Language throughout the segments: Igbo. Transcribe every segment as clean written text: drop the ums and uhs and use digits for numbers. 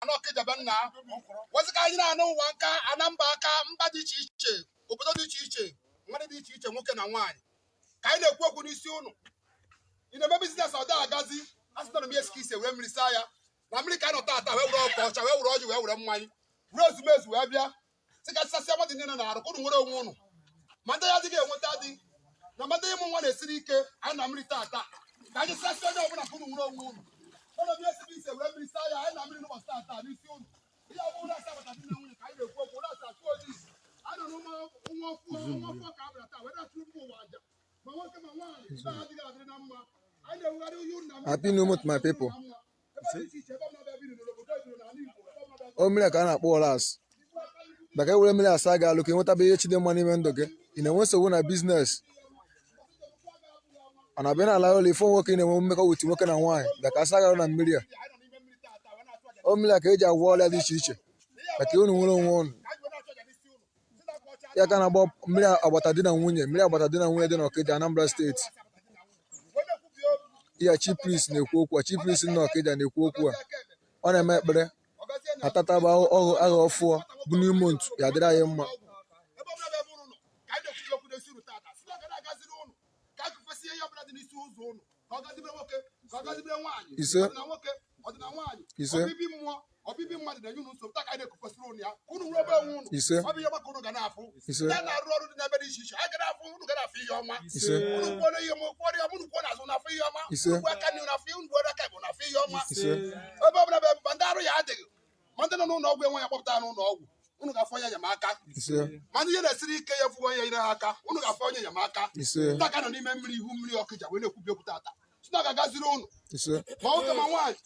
N'Ọkịja be nna wezị ka anyị na-anụ ụwa nka ana mba aka mba dị iche iche, obodo dị iche iche, mmadụ dị iche iche, nwoke na nwaanyị, ka anyị na-ekwu okwu n'isi ụnụ. Ị na-eme business, ọ dịghị agazi. A sị na m esi ka ise were mmiri saa ya na mmiri ka anyị nọ taata, wee were ọkụ ọcha, wee were ọjị, wee were mmanya, were ezumezu, wee bịa sị ka sasịa mmadụ niile na-arụ ka ụnụ nwere onwe ụnụ. Ma ndị ya adịghị enweta di na ma ndị ịmụ nwa na-esiri ike, anyị na mmiri taata ka anyị sasịa onye ọbụla ka ụnụ nwere onwe ụnụ. Ụlọ m esi ise were mmiri saa ya. Anyị na mmiri n'ụbọchị taata n'isi ụnụ. Ihe ọ bụla asa agbata di na nwunye ka anyị na-ekwu okwu. Ụlọ asa achụ ojii, anyị nọ n'ụmụ nwa ọfụọ, nwa ọfụọ ka a bịara taa wee na-achụrụ mba ụwa aja, ma nwoke ma nwaanyị, ibe ha adịghị adịrị na mma. Anyị na-ewugharị ihe unu na Happy New Month, my people. Ebe dị iche iche, ebe ọbụla bịa biri n'obodo ebiri n'ala Igbo, ebe ọbụla bịa. O mmiri a ka a na-akpọ ụras maka ewere mmiri asa gị alụ ka ị nwetaba ihe chide mma n'ime ndụ gị. Ị na-enwe nsogbu na business, ọ na-abịa n'ala ụlọ ifo nwoke, ị na-enwe mmekọ with nwoke na nwaanyị, bịa ka asa gị arụ na mmiri a. O mmiri a ka eji agwọ ọrịa dị iche iche maka unu nwere onwe unu. Ya ka a na-agba mmiri agbata di na nwunye, mmiri agbata di na nwunye dị n'Ọkịja, Anambra Steeti. Ya chief priest na-ekwu okwu a, chief priest nọ Ọkịja na-ekwu okwu a. Ọ na-eme ekpere na tata bụ ọhụ agha ọfụọ bụ new month, ya dịrị anyị mma. Ebe ọbụla bụ ebe ụnụ nọ ka anyị na-ekwubi okwu n'isi unu tata, si na ọ ga na-agaziri ụnụ, ka anyị kwesịrị ihe ọbụla dị n'isi ụzọ ụnụ ka ọ gazibere nwoke, ka ọ gazibere nwaanyị. Ise. Ọdịna nwoke, ọdịna nwaanyị. Ise. Ọbịbị mmụọ, ọbịbị mmadụ na-enye unu nsogbu, taa ka anyị na-ekwukwesịrị ụnụ ya ka unu nwere ebe onwe unu. Ise. Ọ bụ ihe ọma ka unu ga na-afụ. Ise. Ndị a na-arụ ọrụ dị n'ebe dị iche iche, anyị ga na-afụ, unu ga na-afụ ihe ọma. Ise. Unu kwuo ihe ọma, kwuo ihe ọma, unu kwuo n'azụ na-afụ ihe ọma. Ise. Unu kwuo aka nri na-afụ ihe, unu kwuo aka ekpe na-afụ ihe ọma. Ise. Ebe ọbụla bụ ebe ndị arụ ya adịghị ma, ndị nọ n'ụlọ ọgwụ enwe ya kpọpụta n'ụlọ ọgwụ, unu ga-afụ onye enyemaka. Ise. Ma ndị ihe na-esiri ike ya fụgo onye nyere ha aka, unu ga-afụ onye enyemaka. Ise. Ndị aka nọ n'ime mmiri, ihu mmiri Ọkịja, wee na-ekwubi okwu tata si na ọ ga-agaziri unu. Ise. Ma nwoke ma nwaanyị,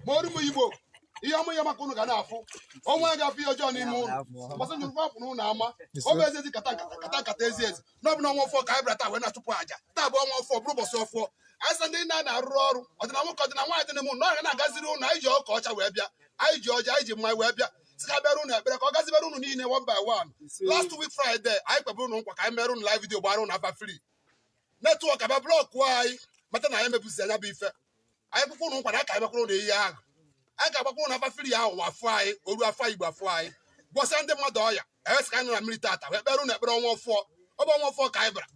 ma ọrụ m Igbo, ihe ọma, ihe maka unu ga na-afụ onwe ya, ga-afụ ihe ọjọọ n'ime unu gbasa nyụrụ kwapụ n'ụlọ ama. Ise. Ọ bụ ezi ezi kata nkata kata nkata ezi ezi na ọ bụ na ọnwa ọfọ ka anyị bịara taa wee na-achụpụ àjà. Taa bụ ọnwa ọfọ, bụrụ ụbọchị ọfọ. Anyị sị ndị na na-arụrụ ọrụ ọdịna nwoke, ọdịna nwaanyị dị n'ime ụlọ, na ọ ga na-agaziri ụnụ. Anyị ji ọka ọcha wee bịa, anyị ji ọjị, anyị ji mmanya wee bịa, sị ka bịara ụnụ ekpere ka ọ gazibere ụnụ niile one by one. Last week Friday, anyị kpebere ụnụ nkwa ka anyị mere ụnụ live video, gbara ụnụ afa free. Network abịa block anyị, mata na anyị emepụzi anya bụ ife anyị kwụkwọ ụnụ nkwa na aka anyị mekwara ụnụ ihe ahụ. Anyị ga-agbakwa ụnụ afa free ahụ, ụwa afọ anyị oru afọ Igbo afọ anyị gwọsịa ndị mmadụ ọya. Ewesị ka anyị nọ na mmiri tata wee kpere ụnụ ekpere ọnwa ọfụọ. Ọ bụ ọnwa ọfụọ ka anyị bịara.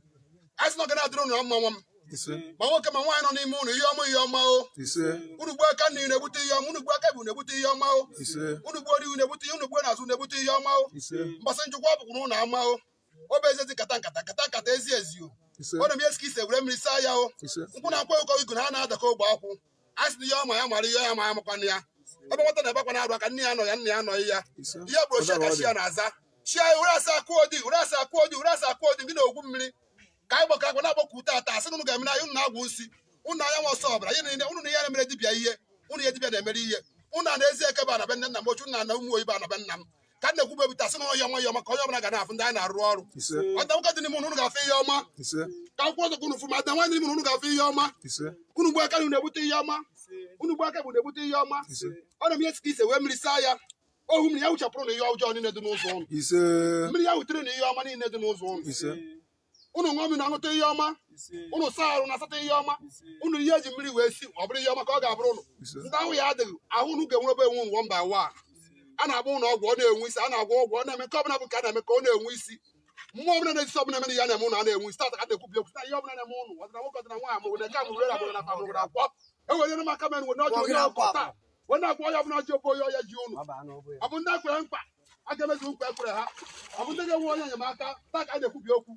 Anyị sị na ọ ga na-adịrị ụnụ na mma, nwa m. Ise. Ma nwoke ma nwaanyị nọ n'ime ụnụ, ihe ọma, ihe ọma o. Ise. Unu gbuo aka nri na-ebute ihe ọma, unu gbuo aka bụ na-ebute ihe ọma o. Ise. Unu gbuo n'ihu na-ebute ihe, unu gbuo n'azụ na-ebute ihe ọma o. Ise. Mbọsị njikwa ọ bụkwara ụnụ ama o. Ọ bụ ezi ezi kata nkata kata nkata ezi ezi o. Ise. Ọ na-eme esi ka ise were mmiri saa ya o. Ise. Nkwụ na nkwụ ụkọ igu na ha na-adakọ ogbe akwụ. A sị na ihe ọma ya mara, ihe ya ma amakwana ya. Ebe nwata na-ebekwa na-arụ aka nne ya nọ ya, nna ya nọghị ya. Ise. Ihe gburu chi ka chi ya na-aza chi anyị. Were asa akụ odi, were asa akụ odi, were asa akụ odi gị na ogwu mmiri ka anyị gbakọ akwa na-agbakọ ute ata. Asị na unu ga-emere anyị, unu na-agwụ nsi, unu anya nwa ọsọ ọbara ihe niile, unu na ihe na-emere dibịa ihe, unu ihe dibịa na-emere ihe, unu na ezi eke bụ anabe nne nna m ochie, unu na ụmụ oyibo anabe nna m ka m na-ekwube ebute. Asị na onye ọma, ihe ọma ka onye ọbụla ga na-afụ ndị anyị na-arụ ọrụ. Ise. Ọda nwoke dị n'ime unu, unu ga-afụ ihe ọma. Ise. Ka akwụkwọ ọzọ ka unu fụ. Ma ada nwaanyị n'ime unu, unu ga-afụ ihe ọma. Ise. Unu gbuo aka unu na-ebute ihe ọma, unu gbuo aka bụ na-ebute ihe ọma. Ise. Ọ na-eme ihe ka ise wee mmiri saa ya ohu mmiri ya wụchapụrụ na ihe ọjọọ niile dị n'ụzọ ụnụ. Ise. Mmiri ya wutere na ihe ọma niile dị n'ụzọ ụnụ. Ise. Unu ṅụọ mmiri na-aṅụta ihe ọma, unu saa arụ na-asata ihe ọma, unu ihe eji mmiri wee si, ọ bụrụ ihe ọma ka ọ ga-abụrụ ụnụ. Ise. Ndị ahụ ya adịghị ahụ, unu ga-enwere ebe enwe one by one. A na-agba ụnụ ọgwụ, ọ na-enwe isi. A na-agwọ ọgwụ, ọ na-eme nke ọbụla bụ nke a na-eme ka ọ na-enwe isi. Mmụọ ọbụla na-esi ọbụla mere ya na-eme ụnụ a na-enwe isi. Tata ka a na-ekwubi okwu taa, ihe ọbụla na-eme ụnụ, ọdịna nwoke, ọdịna nwaanyị, mụrụ na nke a mụrụ era mụrụ na afa mụrụ na akwọ ewere m aka mere wee ọjọọ onye ọkọ taa wee na-agwa onye ọbụla ji obe onye ọya ji ụnụ. Ọ bụ ndị ekwere mkpa a ga-emezu nkwa ekwere ha. Ọ bụ ndị ga-enwe onye enyemaka. Taa ka a na-ekwubi okwu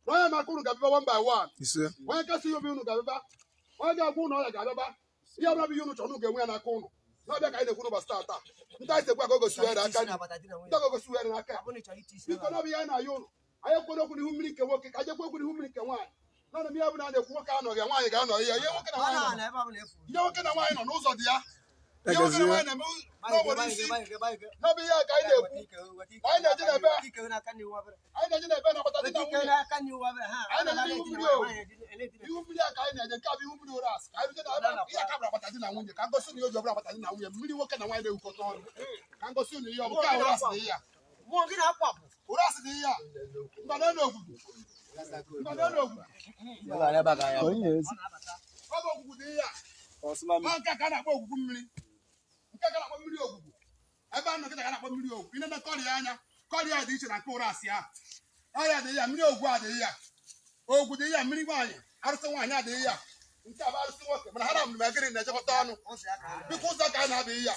na onye enyemaka ụnụ ga-abịaba one by one. Ise. Onye kasị ihe obi ụnụ ga-abịaba, onye ga-agwa ụnụ ọya ga-abịaba. Ihe ọbụla bụ ihe ụnụ chọrọ, ụnụ ga-enwe ya n'aka ụnụ n'ọbịa ka anyị na-ekwu n'ụbọchị taa. Taa ndị anyị sekwa ka o gosi were aka ndị ka o gosi were n'aka ya. Biko, n'ọbụ ihe anyị na-ayọ ụnụ. Anyị ekwere okwu n'ihu mmiri nke nwoke, ka anyị ekwe okwu n'ihu mmiri nke nwaanyị. Naanị m ihe bụ na a na-ekwu, nwoke anọghị ya, nwaanyị ga-anọ ihe ihe nwoke na nwaanyị nọ, ihe nwoke na nwaanyị nọ n'ụzọ dị ya, ihe nwoke na nwaanyị na-eme n'onwere isi. N'ọbụ ihe a ka anyị na-ekwu. Anyị na-eje n'ebe anyị na-eje n'ebe na-agbata di na nwunye. Anyị na-eje n'ihu mmiri o, ihu mmiri a ka anyị na-eje. Nke a bụ ihu mmiri ụra asị ka anyị rute na ebe ihe aka bụrụ agbata di na nwunye, ka ngosi na ihe oji ọbụla agbata di na nwunye, mmiri nwoke na nwaanyị na-ewukọta ọnụ, ka ngosi na ihe ọ bụ nke a ụra asị na ihe a ụra asị na ihe a mgbada n'ogwugwu, mgbada n'ogwugwu. Ọ bụ ogwugwu dị ihe a. Ọ nke a ka a na-akpọ ogwugwu mmiri, nke a ka a na-akpọ mmiri ogwugwu. a nọkịta ka a na-akpọ mmiri ogwu. Ị na kọrịa anya, kọrịa dị iche na nke ụra asị ahụ. Ọrịa dị ya, mmiri ogwu adịghị ya, ogwu dị ya, mmiri nwaanyị, arụsị nwaanyị adịghị ya. Nke a bụ arụsị nwoke, mana ha na mgbe gịnị na-ejekọta ọnụ. Biko, ụzọ ka anyị na-abịa ya,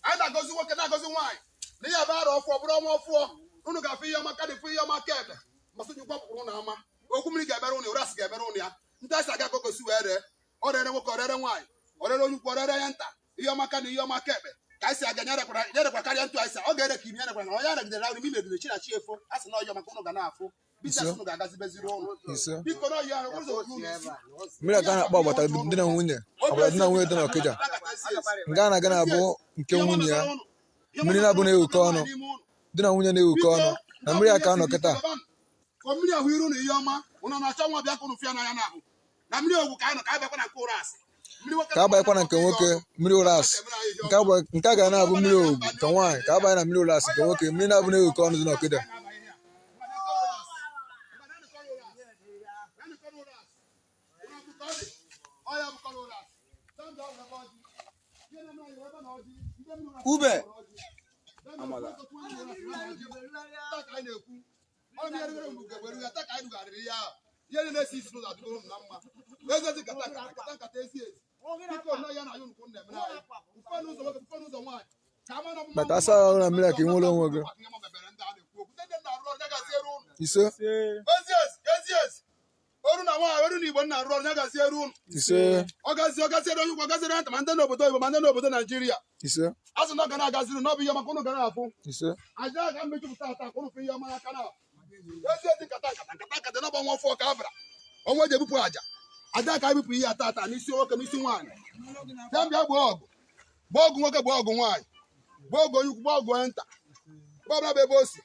anyị na-agọzi nwoke, na-agọzi nwaanyị na ihe abụ arọ ọfụọ bụrụ ọnwa ọfụọ. Unu ga-afụ ihe ọma kadị, fụ ihe ọma ka ebe masị nyekwa kpụrụ na ama. Okwu mmiri ga-ebere ụnụ, ụra asị ga-ebere ụnụ ya. Ndị asị aga gogosi wee ree. Ọ rere nwoke, ọ rere nwaanyị, ọ rere onye ukwu, ọ rere ya nta. Ihe ọma ka na ihe ọma ka ekpe ka anyị si aga nyerekwa karịa ntụ anyị si ọ ga-ere ka imi nyerekwa na onye regidere ahụ ime megidere chi na chi efo. A sị na ọyọ maka ụnụ ga na-afụ business ụnụ ga-agazi beziri ụnụ. Ise. Biko, na ọyọ ahụ ụzọ okwu ụnụ isi. Mmiri a ka a na-akpọ agbata di na nwunye, agbata di na nwunye dị n'Ọkịja. Nke a na-aga na-abụ nke nwunye ya. Mmiri na-abụ na-ewukọ ọnụ, di na nwunye na-ewukọ ọnụ na mmiri a ka nọ kịta. Ka mmiri ahụ iru na ihe ọma ụnụ na-achọ nwa bịa ka ụnụ fịa n'anya n'ahụ na mmiri ogwu ka anyị nọ, ka anyị bịakwa na nke ụra asị. Mmiri nwoke Ka abanyekwa na nke nwoke, mmiri ụra asị. Nke a ga na-abụ mmiri ogwu nke nwaanyị, ka abanye na mmiri ụra asị nke nwoke, mmiri na-abụ na-ewukọ ọnụ dị n'Ọkịja. Ube. Ihe na-esi isi n'ụzọ adịgoro m na mma. Eze dị nkata nkata nkata ezi ezi. Biko, nọ ya na ya unu na-emere anyị. Mfe n'ụzọ nwoke, mfe n'ụzọ nwaanyị. Ka ama na ọmụma. Maka asa ahụ na mmiri a ka ị nwere onwe gị. Ise. Ezi ezi ezi ezi. Oru na nwaanyị, oru na Igbo nna arụ ọrụ ya gaziere unu. Ise. Ọ gazie, ọ gaziere onye ukwu, ọ gaziere nta, ma ndị n'obodo oyibo, ma ndị n'obodo Naijiria. Ise. A sị na ọ ga na-agaziri na ọ bụ ihe maka unu ga na-afụ. Ise. Aja ga mmejupụta ata ka unu fụ ihe ọma n'aka na ezi ezi nkata nkata nkata nkata n'ọgba nwa ọfọ ka a bara ọnwa eji ebupụ aja aja ka ebupụ ihe ata ata n'isi nwoke, n'isi nwaanyị. Bịa, bịa gbaa ọgụ, gbaa ọgụ nwoke, gbaa ọgụ nwaanyị, gbaa ọgụ onye ukwu, gbaa ọgụ onye nta, gbaa ọbụla bụ ebe o si.